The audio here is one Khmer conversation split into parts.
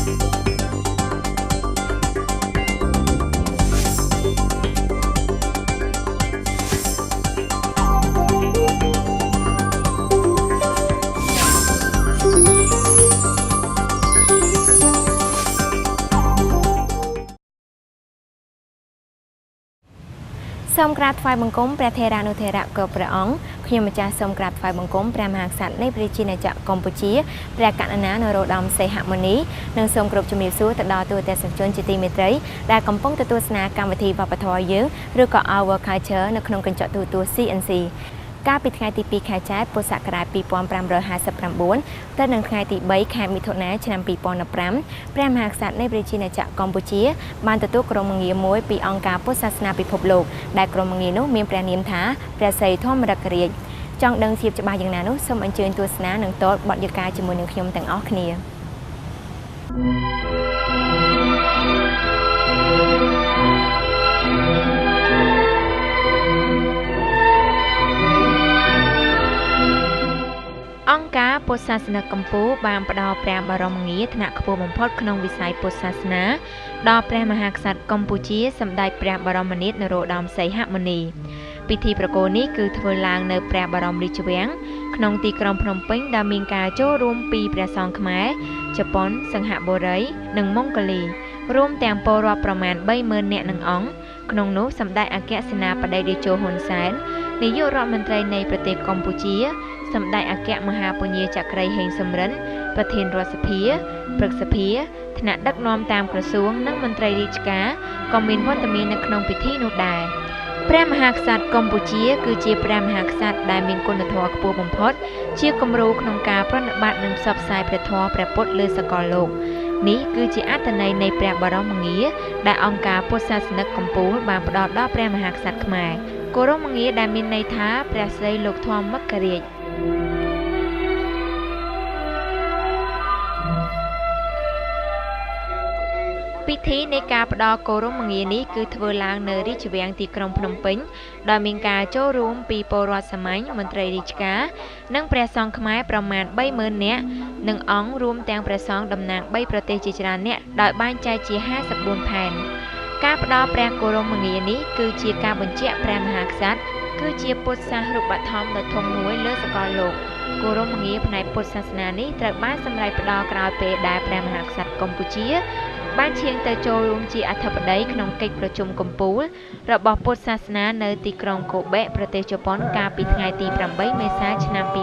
សូមក្រាបថ្វាយបង្គំព្រះថេរានុថេរៈគ្រប់ព្រះអង្គខ្ញុំម្ចាស់សូមក្រាបថ្វាយបង្គំព្រះមហាក្សត្រនៃព្រះរាជាណាចក្រកម្ពុជាព្រះករុណានរោត្តមសីហមុនីនិងសូមគោរពជំរាបសួរទៅដល់ទូទាំងសង្គមជាទីមេត្រីដែលកំពុងទទួលស្នាកម្មវិធីវប្បធម៌យើងឬក៏ Our Culture នៅក្នុងកញ្ចក់ទូរទស្សន៍ CNC កាលពីថ្ងៃទី2ខែចែកពុទ្ធសករាជ2559ទៅនឹងថ្ងៃទី3ខែមិថុនាឆ្នាំ2015ព្រះមហាក្សត្រនៃព្រះរាជាណាចក្រកម្ពុជាបានទទួលក្រុមងារមួយពីអង្គការពុទ្ធសាសនាពិភពលោកដែលក្រុមងារនោះមានព្រះនាមថាព្រះសីធម្មរករាជចង់ដឹងជាច្បាស់យ៉ាងណានោះសូមអញ្ជើញទស្សនានិងទតបទយកាជាមួយនឹងខ្ញុំទាំងអស់គ្នាអង្គការពុទ្ធសាសនកម្ពុជាបានផ្ដល់ព្រះបរមងារថ្នាក់ខ្ពស់បំផុតក្នុងវិស័យពុទ្ធសាសនាដល់ព្រះមហាក្សត្រកម្ពុជាសម្ដេចព្រះបរមនាថនរោត្តមសីហមុនីពិធីប្រគល់នេះគឺធ្វើឡើងនៅព្រះបរមរាជវាំងក្នុងទីក្រុងភ្នំពេញដែលមានការចូលរួមពីព្រះសង្ឃខ្មែរជប៉ុនសិង្ហបុរីនិងម៉ុងហ្កូលីរួមទាំងពលរដ្ឋប្រមាណ 30,000 នាក់នឹងអង្គក្នុងនោះសម្ដេចអគ្គសេនាបតីតេជោហ៊ុនសែននាយករដ្ឋមន្ត្រីនៃប្រទេសកម្ពុជាសម្ដេចអគ្គមហាពញាចក្រីហេងសំរិនប្រធានរដ្ឋសភាព្រឹទ្ធសភាថ្នាក់ដឹកនាំតាមក្រសួងនិងមន្ត្រីរាជការក៏មានវត្តមាននៅក្នុងពិធីនោះដែរព្រះមហាក្សត្រកម្ពុជាគឺជាព្រះមហាក្សត្រដែលមានគុណធម៌ខ្ពស់បំផុតជាគំរូក្នុងការប្រណិប័តនិងផ្សព្វផ្សាយព្រះធម៌ព្រះពុទ្ធលើសកលលោកនេះគឺជាអត្ថន័យនៃព្រះបរមងារដែលអង្គការពុទ្ធសាសនិកកម្ពុជាបានផ្ដល់ដល់ព្រះមហាក្សត្រខ្មែរគោរមងារដែលមានន័យថាព្រះស្រីលោកធម្មករាជពិធីនៃការផ្ដល់គោរមងារនេះគឺធ្វើឡើងនៅរាជវាំងទីក្រុងភ្នំពេញដោយមានការចូលរួមពីពលរដ្ឋសាមញ្ញមន្ត្រីរាជការនិងព្រះសង្ឃខ្មែរប្រមាណ 30,000 នាក់និងអង្គរួមទាំងព្រះសង្ឃតំណាង3ប្រទេសជាច្រើននាក់ដោយបែងចែកជា54ផែនការផ្ដល់ព្រះគោរមងារនេះគឺជាការបញ្ជាក់ព្រះមហាក្សត្រគឺជាពុទ្ធសាសរូបធម៌ដ៏ធំមួយលើសកលលោកគោរមងារផ្នែកពុទ្ធសាសនានេះត្រូវបានសម្រេចផ្ដល់ក្រោយពេលដែលព្រះមហាក្សត្រកម្ពុជាបានឈានទៅចូលរួមជាអធិបតីក្នុងកិច្ចប្រជុំកំពូលរបស់ពុទ្ធសាសនានៅទីក្រុងកូបេប្រទេសជប៉ុនកាលពីថ្ងៃទី8មេសាឆ្នាំ2015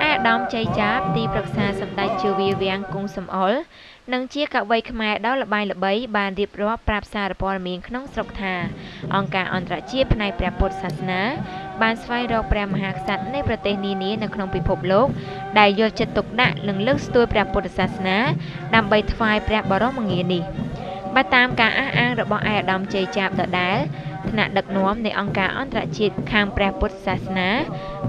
អាដាមជ័យចាបទីប្រឹក្សាសម្ដេចជាវាវាំងគង់សំអល់និងជាកវីខ្មែរដ៏ល្បីល្បីបានរៀបរាប់ប្រាប់សារព័ត៌មានក្នុងស្រុកថាអង្គការអន្តរជាតិផ្នែកព្រះពុទ្ធសាសនាបានស្វែងរកព្រះមហាក្សត្រនៃប្រទេសនានានៅក្នុងពិភពលោកដែលយកចិត្តទុកដាក់និងលើកស្ទួយព្រះពុទ្ធសាសនាដើម្បីថ្វាយព្រះបរមងារនេះបើតាមការអះអាងរបស់ឯកឧត្តមជ័យចាបដដែលថ្នាក់ដឹកនាំនៃអង្គការអន្តរជាតិខាងព្រះពុទ្ធសាសនា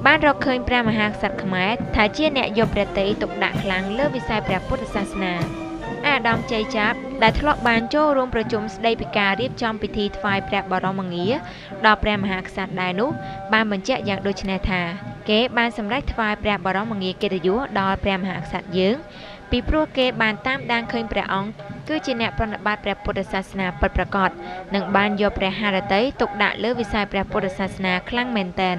បានរកឃើញព្រះមហាក្សត្រខ្មែរថាជាអ្នកយកព្រះទ័យទុកដាក់ខ្លាំងលើវិស័យព្រះពុទ្ធសាសនាអាដាមជ័យចាបដែលធ្លាប់បានចូលរួមប្រជុំស្ដីពីការរៀបចំពិធីថ្វាយព្រះបរមងារដល់ព្រះមហាក្សត្រដែរនោះបានបញ្ជាក់យ៉ាងដូចនេះថាគេបានសម្រេចថ្វាយព្រះបរមងារកិត្តិយសដល់ព្រះមហាក្សត្រយើងពីព្រោះគេបានតាមដានឃើញព្រះអង្គគឺជាអ្នកប្រណិប័តព្រះពុទ្ធសាសនាពិតប្រាកដនិងបានយកព្រះハរតីទុកដាក់លើវិស័យព្រះពុទ្ធសាសនាខ្លាំងមែនទែន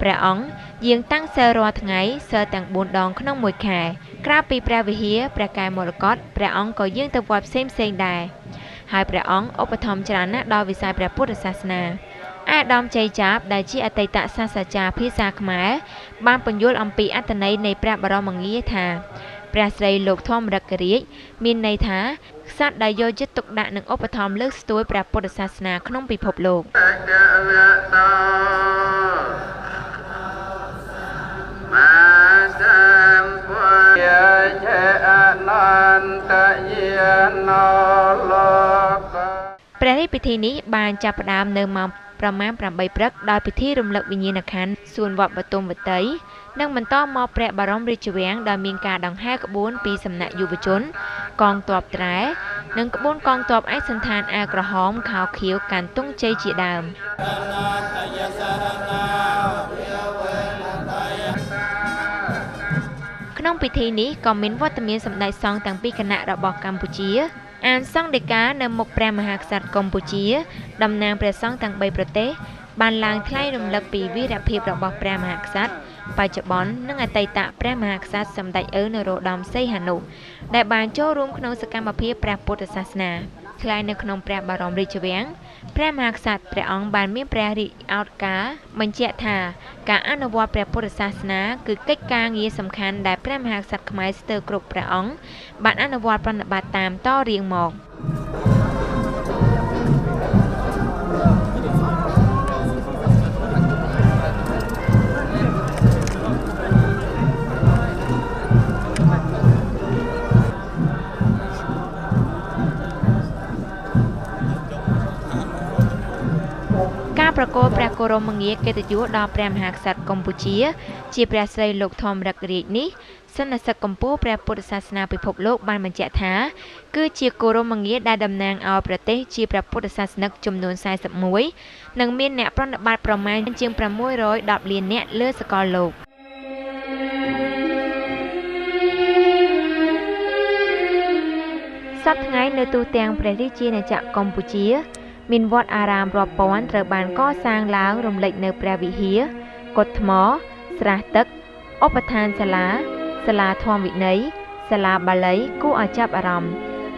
ព្រះអង្គយាងតាំងសិលរាល់ថ្ងៃសិលទាំង4ដងក្នុងមួយខែក្រៅពីព្រះវិហារព្រះកែវមរកតព្រះអង្គក៏យាងទៅវត្តផ្សេងៗដែរហើយព្រះអង្គឧបត្ថម្ភច្រើនណាស់ដល់វិស័យព្រះពុទ្ធសាសនាអាដាមជ័យចាបដែលជាអតីតសាស្ត្រាចារ្យភាសាខ្មែរបានពន្យល់អំពីអត្ថន័យនៃព្រះបរមងារថាព្រះស្រីលោកធម្មរករាជមានន័យថាក្សត្រដែលយកចិត្តទុកដាក់និងឧបត្ថម្ភលើកស្ទួយព្រះពុទ្ធសាសនាក្នុងពិភពលោកព្រះរាជពិធីនេះបានចាប់ផ្ដើមនៅម៉ោងប្រមាណ8ព្រឹកដោយពិធីរំលឹកវិញ្ញាណក្ខន្ធសួនវត្តបទុមវតីនិងបន្តមកព្រះបរមរាជវាំងដោយមានការដង្ហែក្បួនពីសំណាក់យុវជនកងទ័ពត្រែ និងក្បួនកងទ័ពឯកសណ្ឋានអាវក្រហមខោខៀវកាន់ទង់ជ័យជាដើមក្នុងពិធីនេះក៏មានវត្តមានសម្ដេចសង្ឃទាំងពីរគណៈរបស់កម្ពុជាអានសង្ឃដីកានៅមុខព្រះមហាក្សត្រកម្ពុជាតំណាងព្រះសង្ឃទាំង3ប្រទេសបានឡើងថ្លែងរំលឹកពីវីរភាពរបស់ព្រះមហាក្សត្របច្ចុប្បន្ននិងអតីតព្រះមហាក្សត្រសម្ដេចឪនរោត្តមសីហនុដែលបានចូលរួមក្នុងសកម្មភាពព្រះពុទ្ធសាសនាថ្លែងនៅក្នុងព្រះបរមរាជវាំងព្រះមហាក្សត្រព្រះអង្គបានមានព្រះរាជឱកាសបញ្ជាក់ថាការអនុវត្តព្រះពុទ្ធសាសនាគឺកិច្ចការងារសំខាន់ដែលព្រះមហាក្សត្រខ្មែរស្ទើរគ្រប់ព្រះអង្គបានអនុវត្តប្រតិបត្តិតាមតរៀងមកប្រគល់ព្រះគោរមងារកិត្តិយសដល់ព្រះមហាក្សត្រកម្ពុជាជាព្រះស្រីលោកធម្មរឹករាជនេះសន្និសីទកម្ពុជាព្រះពុទ្ធសាសនាពិភពលោកបានបញ្ជាក់ថាគឺជាគោរមងារដែលតំណាងឲ្យប្រទេសជាព្រះពុទ្ធសាសនិកចំនួន41និងមានអ្នកប្រណិប័តប្រមាណជាង610លាននាក់លើសកលលោកសព្វថ្ងៃនៅទូទាំងព្រះរាជាណាចក្រកម្ពុជាមានវត្តអារាមរាប់ពាន់ត្រូវបានកសាងឡើងរំលេចនៅព្រះវិហារកុដិថ្មស្រះទឹកឧបដ្ឋានសាលាសាលាធម្មវិន័យសាលាបាលីគួរឲ្យចាប់អារម្មណ៍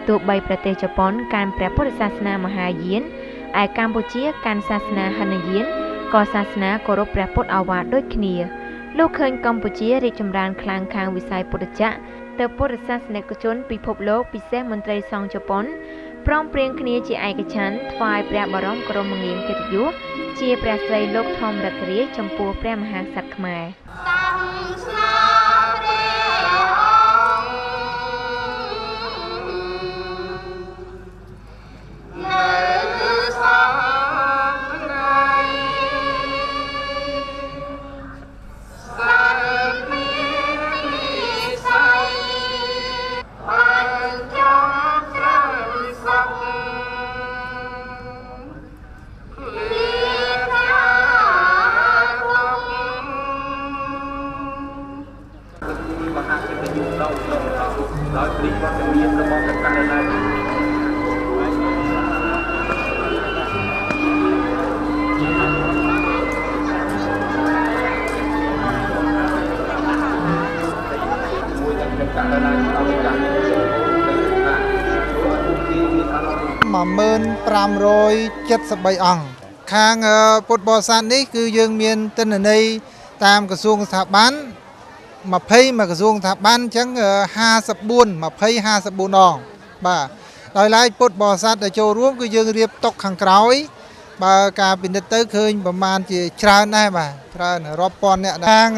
ទោះបីប្រទេសជប៉ុនកាន់ព្រះពុទ្ធសាសនាមហាយានឯកម្ពុជាកាន់សាសនាហិនយានក៏សាសនាគោរពព្រះពុទ្ធឱវាទដូចគ្នាលោកឃើញកម្ពុជារីកចម្រើនខ្លាំងខាងវិស័យពុទ្ធចក្រទៅពុទ្ធសាសនិកជនពិភពលោកពិសេសមន្ត្រីសង្ឃជប៉ុនព្រមព្រៀងគ្នាជាឯកច្ឆន្ទថ្វាយព្រះបរមគោរមងារកិត្តិយសជាព្រះស្រីលោកធម្មរករាជចំពោះព្រះមហាក្សត្រខ្មែរ 1573អង្គខាងពុទ្ធបរិស័ទនេះគឺយើងមានទិន្នន័យតាមក្រសួងស្ថាប័ន20មកក្រសួងស្ថាប័នអញ្ចឹង54 20 54អង្គបាទដោយឡែកពុទ្ធបរិស័ទដែលចូលរួមគឺយើងរៀបតុខាងក្រោយបើការពិនិត្យទៅឃើញប្រមាណជាច្រើនដែរបាទច្រើនរាប់ពាន់អ្នកខាង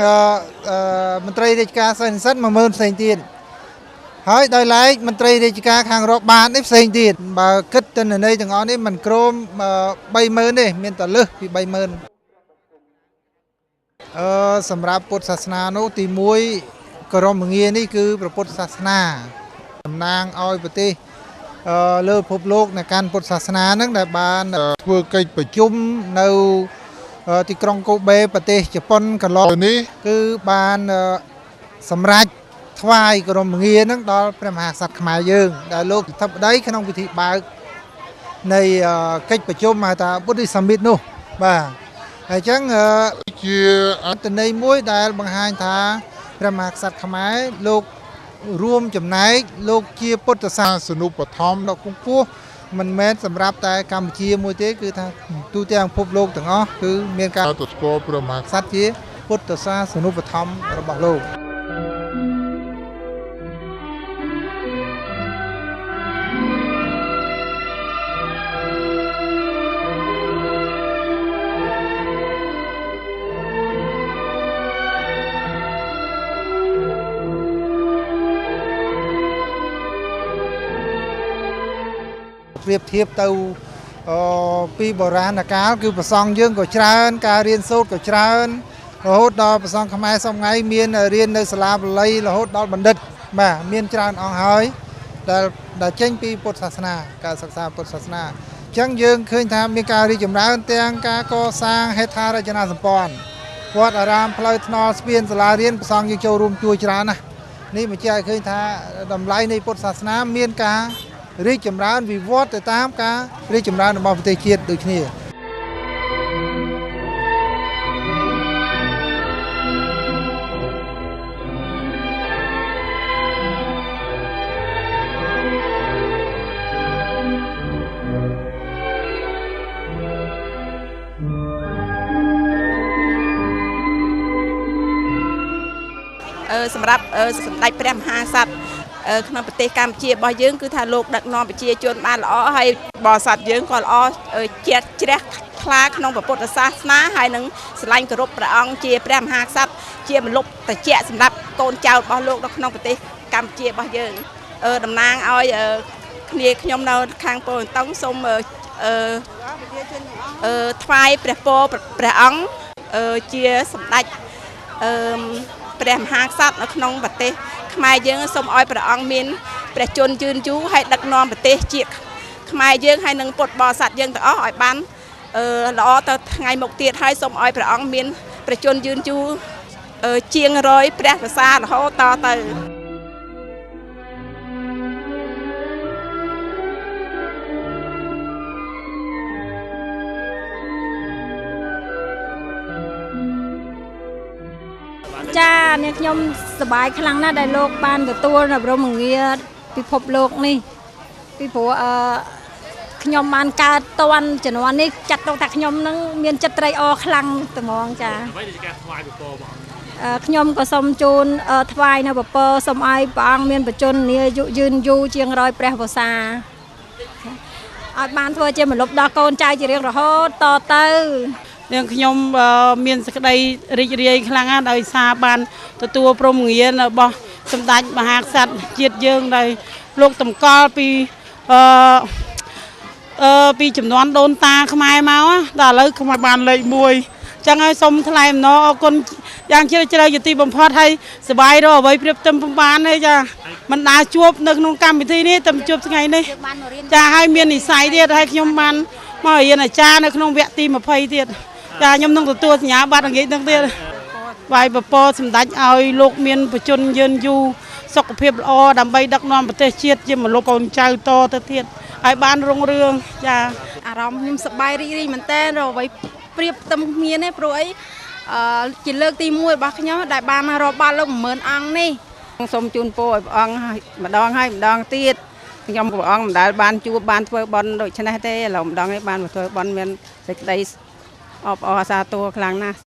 មន្ត្រីរាជការសិស្សនិស្សិត10000ផ្សេងទៀតហើយដោយឡែកមន្ត្រីរាជការខាងរដ្ឋបាលនេះផ្សេងទៀតបើគិតទិន្នន័យទាំងអស់នេះមិនក្រោម30000ទេមានតែលើសពី30000សម្រាប់ពុទ្ធសាសនានោះទី1គោរមងារនេះគឺព្រះពុទ្ធសាសនាតំណាងឲ្យប្រទេសលើពិភពលោកในការពុទ្ធសាសនានឹងដែលបានធ្វើកិច្ចប្រជុំនៅទីក្រុងកូបេប្រទេសជប៉ុនកន្លងនេះគឺបានសម្រេចថ្វាយគោរមងារនឹងដល់ព្រះមហាក្សត្រខ្មែរយើងដែលលោកអធិបតីក្នុងពិធីបើកនៃកិច្ចប្រជុំហៅថាពុទ្ធិសមិទ្ធនោះបាទហើយអញ្ចឹងជាអត្ថន័យមួយដែលបង្ហាញថាព្រះមហាក្សត្រខ្មែរលោករួមចំណែកលោកជាពុទ្ធសាសនុបត្ថម្ភដ៏ខ្ពង់ខ្ពស់មិនមែនសម្រាប់តែកម្ពុជាមួយទេគឺថាទូទាំងពិភពលោកទាំងអស់គឺមានការទទួលស្គាល់ព្រះមហាក្សត្រជាពុទ្ធសាសនុបត្ថម្ភរបស់លោកប្រៀបធៀបទៅពីបុរាណកាលគឺព្រះសង្ឃយើងក៏ច្រើនការរៀនសូត្រក៏ច្រើនរហូតដល់ព្រះសង្ឃខ្មែរសព្វថ្ងៃមានរៀននៅសាលាបាលីរហូតដល់បណ្ឌិតបាទមានច្រើនអង្គហើយ ដែលចេញពីពុទ្ធសាសនាការសិក្សាពុទ្ធសាសនាអញ្ចឹងយើងឃើញថាមានការរីកចម្រើនទាំងការកសាងហេដ្ឋារចនាសម្ព័ន្ធវត្តអារាមផ្លូវថ្នល់ស្ពានសាលារៀនព្រះសង្ឃយើងចូលរួមជួយច្រើនណាស់នេះបញ្ជាក់ឲ្យឃើញថាតម្លៃនៃពុទ្ធសាសនាមានការរីកចម្រើនវិវត្តទៅតាមការរីកចម្រើនរបស់ប្រទេសជាតិដូចគ្នាសម្រាប់សម្ដេចព្រះមហាក្សត្រក្នុងប្រទេសកម្ពុជារបស់យើងគឺថាលោកដឹកនាំប្រជាជនបានល្អហើយបរិស័ទយើងក៏ល្អជាតិជ្រះថ្លាក្នុងពុទ្ធសាសនាហើយនឹងស្រឡាញ់គោរពព្រះអង្គជាព្រះមហាក្សត្រជាមលុបត្រជាក់សម្រាប់កូនចៅរបស់លោកនៅក្នុងប្រទេសកម្ពុជារបស់យើងតំណាងឲ្យគ្នាខ្ញុំនៅខាងពោធិ៍តុងសូមថ្វាយព្រះពរព្រះអង្គជាសម្ដេចព្រះមហាក្សត្រនៅក្នុងប្រទេសខ្មែរយើងសូមឲ្យព្រះអង្គមានព្រះជន្មយឺនយូរហើយដឹកនាំប្រទេសជាតិខ្មែរយើងហើយនឹងពុទ្ធបរិស័ទយើងទាំងអស់ឲ្យបានល្អទៅថ្ងៃមុខទៀតហើយសូមឲ្យព្រះអង្គមានព្រះជន្មយឺនយូរជាង100ព្រះវស្សារហូតតទៅចានាងខ្ញុំសប្បាយខ្លាំងណាស់ដែលលោកបានទទួលនៅបរមងារពិភពលោកនេះពីព្រោះខ្ញុំបានកើតតន់ជំនាន់នេះចាត់ទុកថាខ្ញុំនឹងមានចិត្តត្រេកអរខ្លាំងត្មងចាអ្វីដែលជាការថ្វាយពរបងខ្ញុំក៏សូមជូនថ្វាយនៅពរសូមឲ្យព្រះអង្គមានបជននាយុយឺនយូរជាង100ព្រះវស្សាឲ្យបានធ្វើជាមលុបដល់កូនចៅជារៀងរហូតតទៅនាងខ្ញុំមានសេចក្តីរីករាយខ្លាំងណាស់ដោយសារបានទទួលព្រមងាររបស់សម្ដេចមហាក្សត្រជាតិយើងដោយលោកតម្កល់ពីចំនួនដូនតាខ្មែរមកដល់ឥឡូវខ្មែរបានលេខ1ចឹងហើយសូមថ្លែងអំណរអគុណយ៉ាងជ្រាលជ្រៅជាទីបំផុតហើយសប្បាយរកអ្វីប្រៀបផ្ទឹមពុំបានទេចាមិនដើរជួបនៅក្នុងកម្មវិធីនេះតែជួបថ្ងៃនេះចាហើយមាននិស័យទៀតហើយខ្ញុំបានមករៀនអាចារ្យនៅក្នុងវគ្គទី20ទៀតចាខ្ញុំនឹងទទួលសញ្ញាបត្រអង្គនឹងទៀតបាយពពសម្ដេចឲ្យលោកមានបជនយឺនយូរសុខភាពល្អដើម្បីដឹកនាំប្រទេសជាតិជាមលុបកូនចៅតទៅទៀតឲ្យបានរុងរឿងចាអារម្មណ៍ខ្ញុំសប្បាយរីករាយមែនតើរកអ្វីប្រៀបផ្ទឹមគ្មានទេព្រោះអីជាលើកទី1របស់ខ្ញុំដែលបានរាប់បាល់លោក10000អង្គនេះសូមជូនពរឲ្យព្រះអង្គម្ដងហើយម្ដងទៀតខ្ញុំព្រះអង្គមិនដែលបានជួបបានធ្វើបុណ្យដូច្នេះទេឥឡូវម្ដងនេះបានមកធ្វើបុណ្យមានសេចក្តីអបអរសាទរខ្លាំងណាស់